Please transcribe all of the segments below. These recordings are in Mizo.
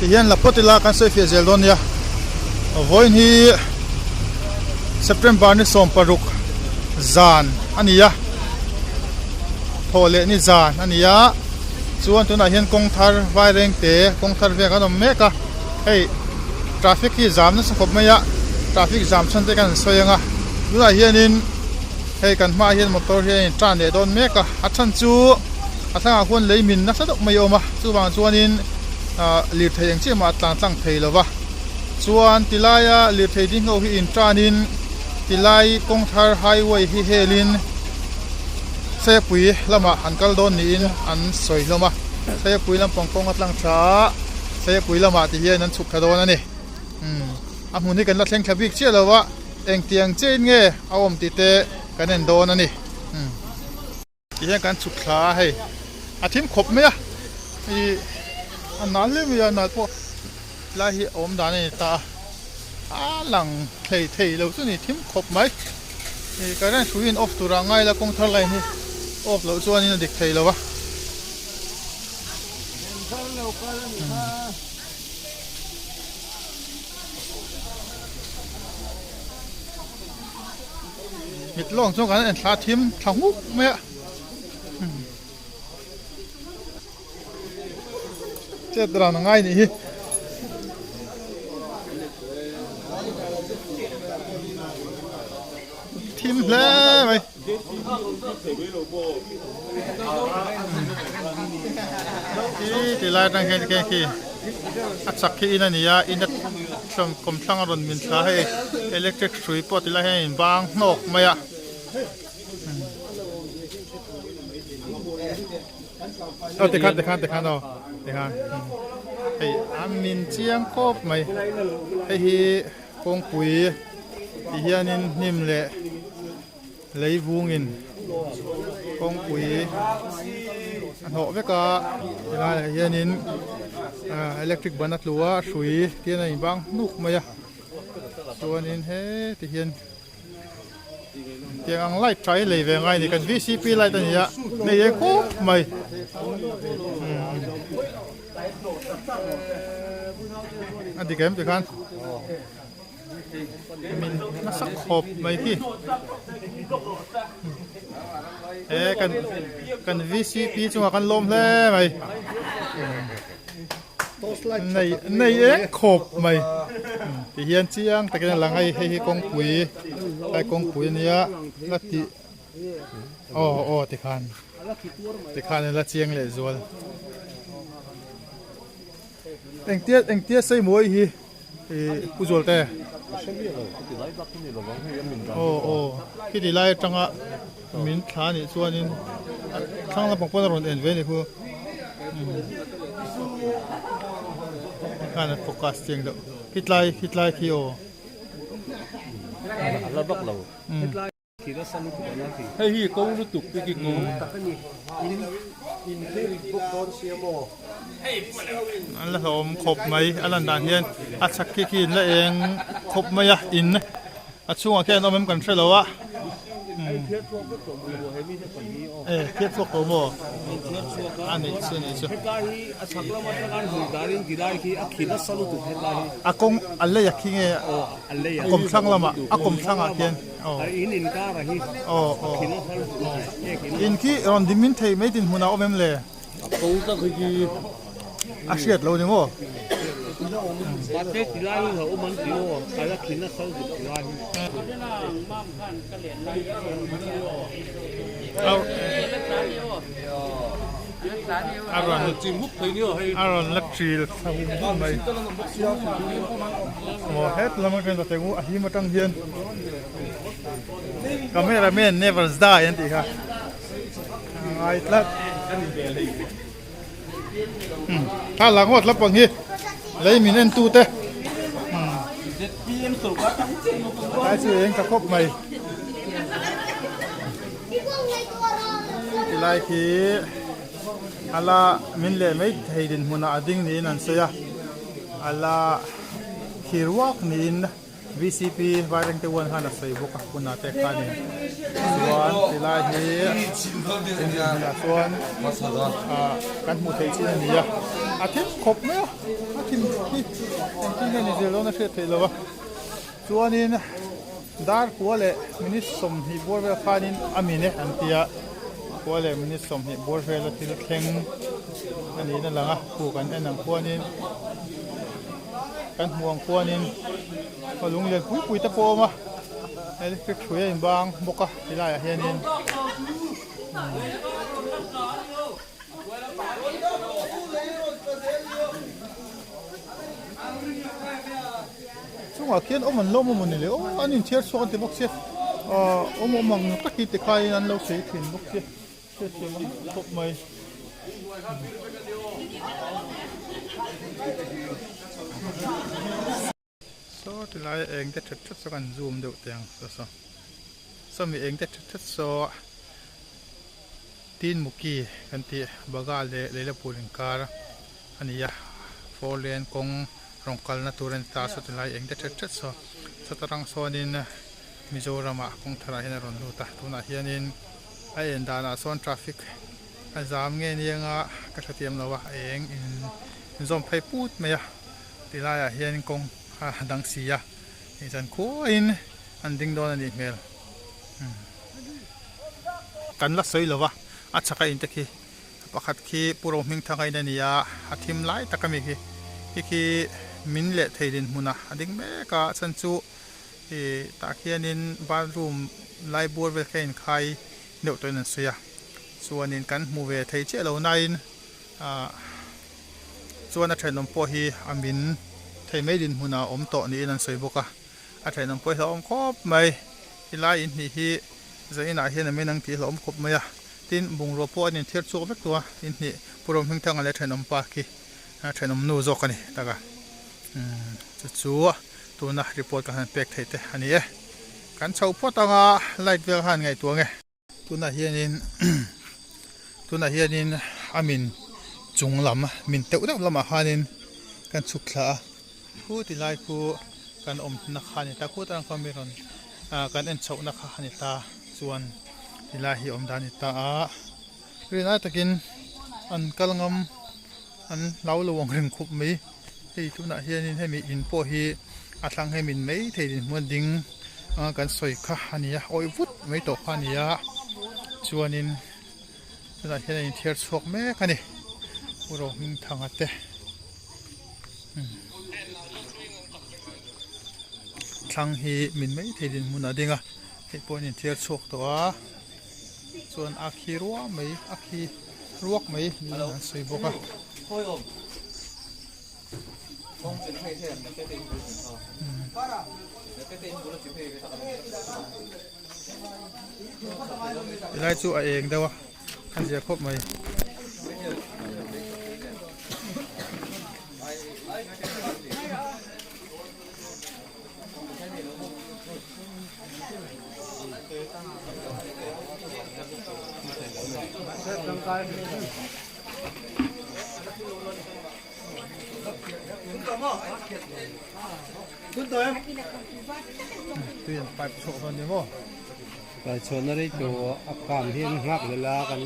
Ti hian la phawt ila kan sawi fiah zel dawn nia. Vawiin hi September ni 16 zan a ni a, thawh leh ni zan a ni a, chuan tunah hian kawng thar Vairengte kawng thar vel kan awm mek a, hei traffic hi zam nasa khawp mai a, traffic zam chhan te kan sawi ang a, tunah hianin hei kan hmaah hian motor hi a intan leh dawn mek a, a chhan chu a thlangah khuan lei min nasa deuh mai a awm a, chuvang chuanin ah lirthei eng chiah mah a tlan tlang thei lo va. Chuan tilaia lirthei ding ho hi intanin tilai kawng thar highway hi helin Saiapui lamah an kal dawn niin an sawi hlawm a, Saiapui lampang kawng a tlang tha a, Saiapui lamah ti hian an chhuk thla dawn a ni. Umm a hmun hi kan la thleng thla bik chiah lo a, engtiang chiahin nge a awm tih te kan en dawn a ni. Umm. Ti hian kan chhuk thla a hei a thim khawp mai a ih a nal hle mai a nal pawh lai hi a awm dan a ni ta a a lang thei thei lo chu ni thim khawp mai ih current hrui in off tur ah ngai la kawng thar line hi off loh chuan in a dik thei lo a. Mit lawng chuan kan en thla thim thla nghuk mai a chet ran a ngai nih hi. Thim hle mai. Ti lai atang hian khi khi a chak khi in a ni a in a kawmthlang a rawn min thla hei electric hrui pawh ti lai hian a in bang hnawk mai a. Aw tikhan tikhan tikhan aw tikhan hei a min chiang khawp mai hei hi kawngpui ti hianin hnim leh lei vungin kawngpui a hnawh vek a tilaiah hianin ah electric ban a tlu a hrui te hian a inbang hnuk mai a chuanin heti hian tiang ang light tha hi lei ve ngai a ni kan vcp light a ni a nei eng khawp mai a dik em tikhan min nasa khawp mai khi he kan kan vcp chungah kan lawm hle mai nei nei eng khawp mai ti hian chiang takin a lang a hei hei hi kawngpui tlai kawngpui a nia la tih aw aw tikhan tikhan la chiang leh zual engtia engtia sei mawi hi ih pu zualte aw aw khiti lai atanga min thla anih chuanin a thlang lampang pawn a rawn en ve a ni khu tikhan a focus chiang deuh khitlai khitlai khi aw. Hei hi ko lutuk te khi ko. An la hlawm khawp mai a lan dan hian a chhak khi khi in la eng khawp mai a in a chhungah khian an awm em kan hre lo a. E thiat chhuak tawh maw a nih chu nih chu a kawng a lei a khi nge a kawm thlang lamah a kawm thlangah khian aw aw aw in khi rawn dim in thei mai din hmunah a awm em le a hriat lo ni maw. A rawn a rawn la ṭil thla hum hum mai maw het lam atang hian teng a him atang hian camera man never die an tih kha a ngai tlat thla la ngawt lampang hi lei min en tu te ai chu eng tha khawp mai tilai khi ala min leh mai thei dinhmunah a ding niin an sawi a ala thir uak niin. VCP Vairengte One khan a sawi bawk a hunah te khanin chuan tilai hi inhmunah chuan ah kan hmuh theih chin a ni a a thim khawp mai a a thim hi engtin nge ni zel dawn a hriat theih loh a chuanin dar kua leh minute 20 bawr vel khanin a min e an tia kua leh minute 20 bawr vela thil thleng a niin a lang a khu kan en ang khuanin. Kan hmuh ang khuanin a lung lian pui pui te pawh a awm a, electric hrui a inbang bawk a ti laiah hianin chungah khian awm an lawm a mawni le aw an inthiar chhuak an ti bawk sia ahh awm awm ang tak hi tikhaiin an lo sawi thin bawk sia. Hriatthiam a har khawp mai. Saw ti lai eng te that that saw kan zoom deuh teh ang saw saw. Saw mi eng te that that saw tin muki kan tih baga leh leilapur inkar a ni a four lane kawng rawn kalna tur a ni ta saw ti lai eng te that that saw sawta rang sawnin Mizoramah kawng tharah hian a rawn lut a tunah hianin a en danah sawn traffic a zam nge nianga ka hre thiam lo a a eng in zawm phei put mai a ti laiah hian kawng a dang si a hei zan khuain an ding dawn a nih hmel kan la sawi lo va a chhak a in te khi pakhat khi pu Rohmingthanga in a ni a a thim lai tak ami khi khi khi min leh thei dinhmunah a ding mek a chhan chu. Ih tah khianin bathroom lai bur vel kha inkhai deuh tawhin an sawi a chuanin kan hmu ve thei chiah lo nain ah chuan a thenawm pawh hi a min thei mai dinhmunah a awm tawh niin an sawi bawk a a thenawm pawh hi hlauhawm khawp mai helai inhnih hi zainah hian a min ang tih hlauhawm khawp mai a tin bungrua pawh an inthiar chhuak vek tawh a inhnih Pu Rohmingthanga leh thenawm pa khi thenawm nu zawk a ni tak a umm chu chu. Tuna report ka han pek theih te a ni e. Kan chhoh phawt anga light vel khan ngaihtuah nge. Tunah hianin tunah hianin a min chung lam min teuh deuh lamah khanin kan chhuk thla a. Khu ti lai khu kan awmna kha a ni ta khut ang khaw mi rawn ah kan en chhohna kha a ni ta chuan ti lai hi awm dan a ni ta a. Rinai takin an kal ngam an hlau lo ang reng khawp mai. Hei tunah hianin hemi in pawh hi a thlang hem in mai thei dinhmun a ding anga kan sawi kha a ni a awih vut mai tawh kha a ni a chuanin tunah hian a inthiar chhuak mek a ni Pu Rohmingthanga te thlang hi min mai thei dinhmun a ding a hei pawh an inthiar chhuak tawh a chuan a khi ruah mai a khi ruak mai niin an sawi bawk a. Tilai chu a eng deuh a a zia khawp mai. Tui an pipe chhuah dawn ni maw? Pipe chhuahna rei tur a kang hi an nghak leh la kan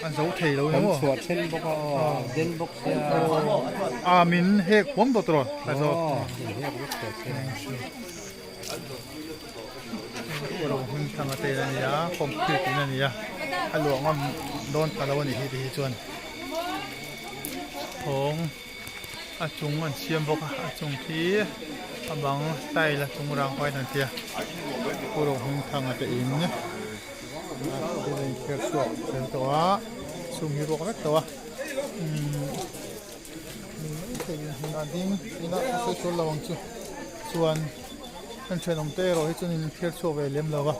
a zo thei lo ni maw? Kan chhuah then bawk a aw den bawk sia. A min hek huam dawt rawh a zo. Aw min hek vek tawh sia. Ro hming thang a tel a ni a concrete in a ni a a luah ngam dawn ta lo a nih hi ti hi chuan thawng a chung an siam bawk a a chung khi a bang tile a chung rang pawhin an tia pu ro hming thang a te in a thil a inthiar chhuak fel tawh a chhung hi ruak vek tawh a umm ni mai thei in hmun a ding ila a sawi sual lo ang chu chuan. An thenawm te erawh hi chuan in phiar chhuak ve lem lo va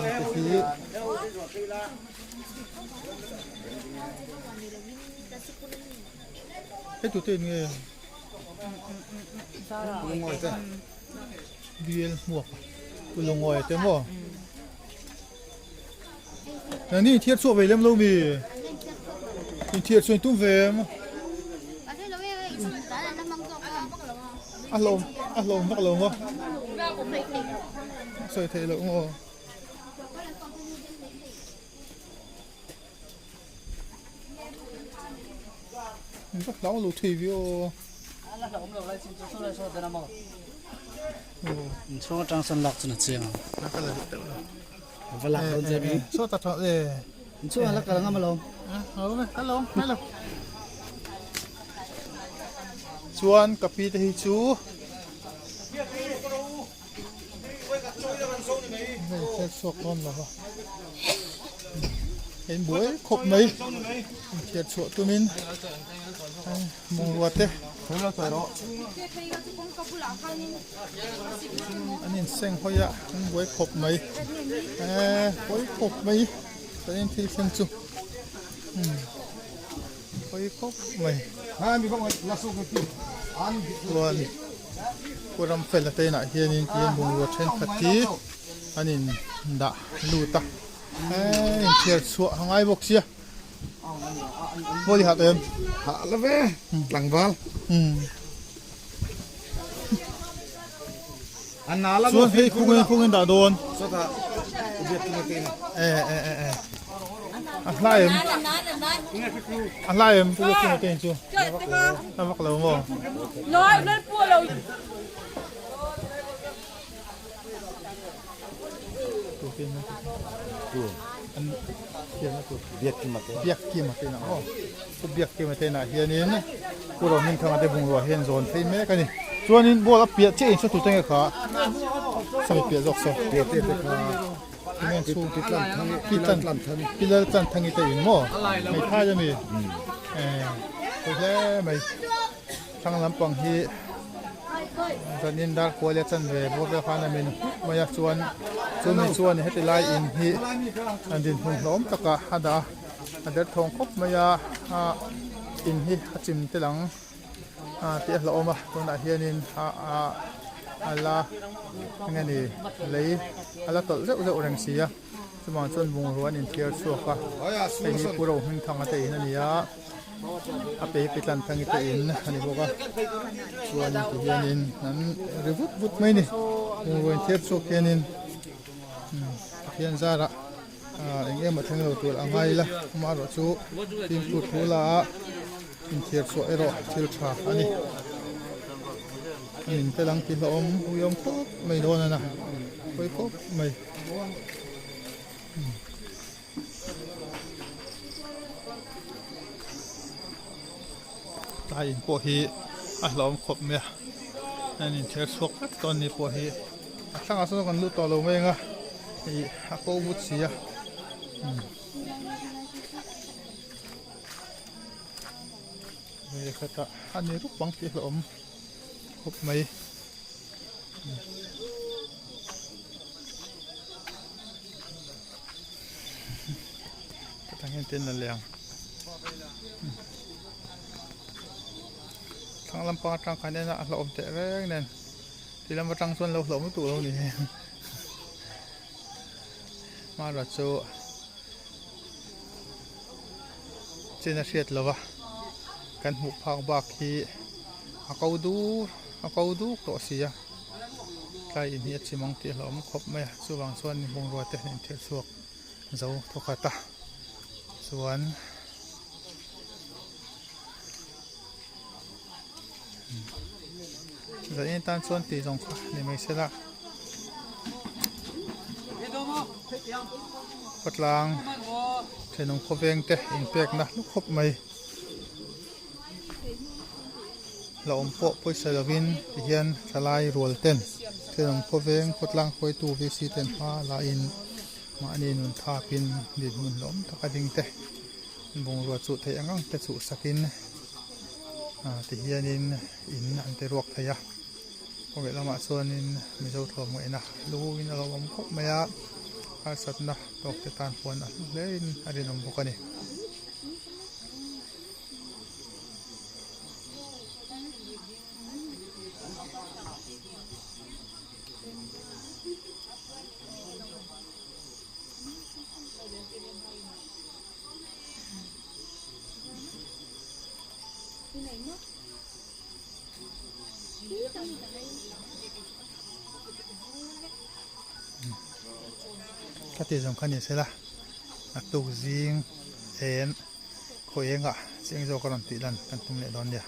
heng te hi hei tute in nge bial hmuak ulungawi te maw nangni in thiar chhuak ve lem lo mi in thiar chhuak in tum ve em. A hlawm a hlawm vak lo maw? A sawi theih loh maw? Ka hlau lo thei viau aw. Inchhung atang sawn lak chu na chiang ang. Va lak dawn che mi. Saw ta tha e. Inchhung ah la kal ngam alawm. Alawm e, kal lo, ngai lo. Chuan ka pi te hi chu Hei thil chhuak dawn lo va. Hei buai khawp mai. Inthiar chhuah tumin bungrua te an inseng hawi a an buai khawp mai. Eee buai khawp mai kan in thil thleng chu buai khawp mai. Chuan Pu Ramfela te inah hianin tihian bungrua thenkhat hi an in dah lut a eee inthiar chhuah a ngai bawk sia maw i hah tawh em? Hah la ve tlangval. Chuan hei khungin khungin dah dawn. E e e e. A hla em? A hla em pu Biakkinga te in chu? A vak lo maw? Biakkima te inah aw Pu Biakkima te inah hianin Pu Rohmingthanga te bungrua hian zawn phei mek a ni. Chuanin ball a piah chiah in saw tute nge kha sawi piah zawk saw. Piah te te kha Pi Lal Tlanthangi te in maw hmeithai a mi pawi hle mai thlang lampang hi zanin dar kual a chanve bawr vel khan a min huk mai a chuan chumi chuan heti lai in hi an dinhmun hlawm takah a dah a a derthawng khawp mai a in hi a chim tel ang. tih a hlauhawm a tunah hianin a la eng nge ni lei a la tawlh zeuh zeuh reng si a chuvang chuan bungrua an inthiar chhuak a hei hi pu Rohmingthanga te in a ni a a pe hi pi Tlanthangi te in a ni bawk a chuanin ti hianin an ri vut vut mai a ni bungrua inthiar chhuak hianin Pathian zarah. Eng emaw thleng lo tur a ngai la amaherawh chu fimkhur thu la a inthiar chhuah erawh thil tha a ni. A min tel ang tih hlauhawm uiawm khawp mai dawn a na pawi khawp mai. Tlai in pawh hi a hlauhawm khawp mai a an inthiar chhuak vek dawn ni pawh hi a thlangah sawn kan lut tawh lo mai ang a. Ih a ko vut si a umm khatah a ni rup ang tih hlauhawm khawp mai hetah hian tin a leng thlang lampang atang khan en a a hlauhawm teh reng nen ti lam atang chuan lo hlauhawm lutuk lo a ni. Hmara chu chin a hriat lova kan hmuh phak bak hi a ko dur a ko duk tawh si a tlai in hi a chim ang tih a hlauhawm khawp mai a chuvang chuan bungrua te an inthil chhuak zo thawkhat a chuan. Zanin tan chuan tih zawng kha ni mai se la khawtlang thenawm khawveng te inpekna hlu khawp mai la awm pawh pawisa lovin tihian thalai rual ten thenawm khawveng khawtlang hruaitu VC ten hma la in mahni nun thapin dinhmun hlawm taka ding te. Bungrua chuh theih ang ang te chuh sakin ah tihianin in an ti ruak thei a kawngek lamah chuanin Mizo thuamngaihna luin a lo awm khawp mai a harsatna tawk te tan pawh a hlu hle in a rinawm bawk a ni. Ka tih zawng kha ni sela a tuk zing en khaw engah chiang zawk a rawn tih lan kan tum leh dawn nia.